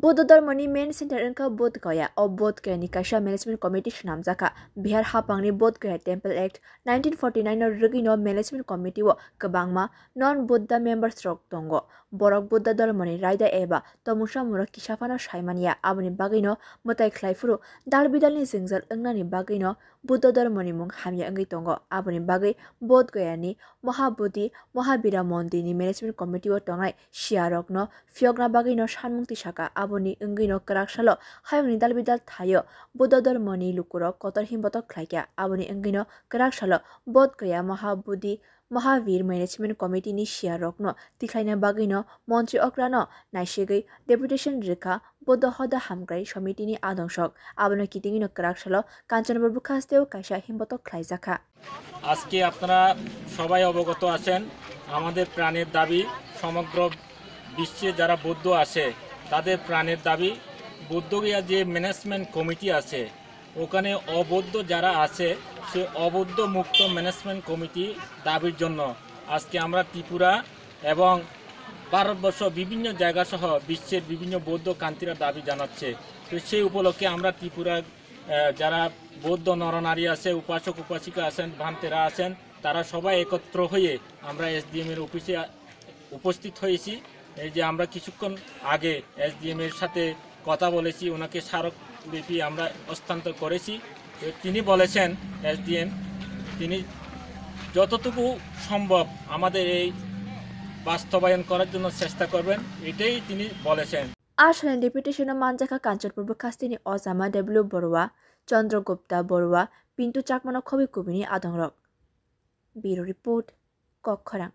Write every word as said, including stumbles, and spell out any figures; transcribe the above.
Buddha Dharmani main center wngkha Bodh Gaya. O Bodh Gaya ni kaisa management committee swnamjakha. Bihar hapangni Bodh Gaya Temple Act nineteen forty nine no rwgwino management committee o kwbangma non Buddha members rok tongo. Borok Buddha Dharmani raida eba tomungsamung rok kisa phano saimanya, aboni bagwino mwtai khlai phuru dal bidalni jwngjal wngnani bagwino Buddha Dharmani mung hamya wngwi tongo. Aboni bagwi Bodh Gaya ni Mahabodhi Mahabira Mondir ni management committee o tongnai siya rokno phiyokna bagwino sanmung tisaka. Aboni wngwino kwrak salo hayungni dal bidal thaio Buddha Dharmani lukurok kotor himbotok khlaikha. Aboni wngwino kwrak salo Bodh Gaya Mahabodhi Mahavir Management Committee ni siya rokno tikhlaina bagwino montri okrano naisigwi deputation rwkha Buddha Hoda Hamkrai Somiti ni adong sok. Abono kitingino kwrak salo Kanchanpur bwkhasteo kaisa himbotok khlaijakha. আজকে আপনারা সবাই অবগত আছেন, আমাদের প্রাণের দাবি, সমগ্র বিশ্বে যারা বৌদ্ধ আছে তাদের প্রাণের দাবি। বৌদ্ধগয়া যে ম্যানেজমেন্ট কমিটি আছে, ওখানে অবৌদ্ধ যারা আছে, সেই অবৌদ্ধ মুক্ত ম্যানেজমেন্ট কমিটি দাবির জন্য আজকে আমরা ত্রিপুরা এবং ভারতবর্ষ বিভিন্ন জায়গা সহ বিশ্বের বিভিন্ন বৌদ্ধ কান্তিরা দাবি জানাচ্ছে। তো সেই উপলক্ষে আমরা ত্রিপুরা, আহ, যারা বৌদ্ধ নরনারী আছে, উপাসক উপাসিকা আছেন, ভান্তেরা আছেন, তারা সবাই একত্র হয়ে আমরা এসডিএম এর অফিসে উপস্থিত হয়েছি। এই যে আমরা কিছুক্ষণ আগে এসডিএম এর সাথে কথা বলেছি, ওনাকে স্মারকলিপি আমরা হস্তান্তর করেছি। তো তিনি বলেছেন, এসডিএম, তিনি যতটুকু সম্ভব আমাদের এই বাস্তবায়ন করার জন্য চেষ্টা করবেন, এটাই তিনি বলেছেন। A salni deputation o manjakha Kanchanpur bwkhasteni Ojama W Borua, Chandra Gupta Borua, Pintu Chakmano khobwi kubini adongrok. Bureau Report, Kokkhorang.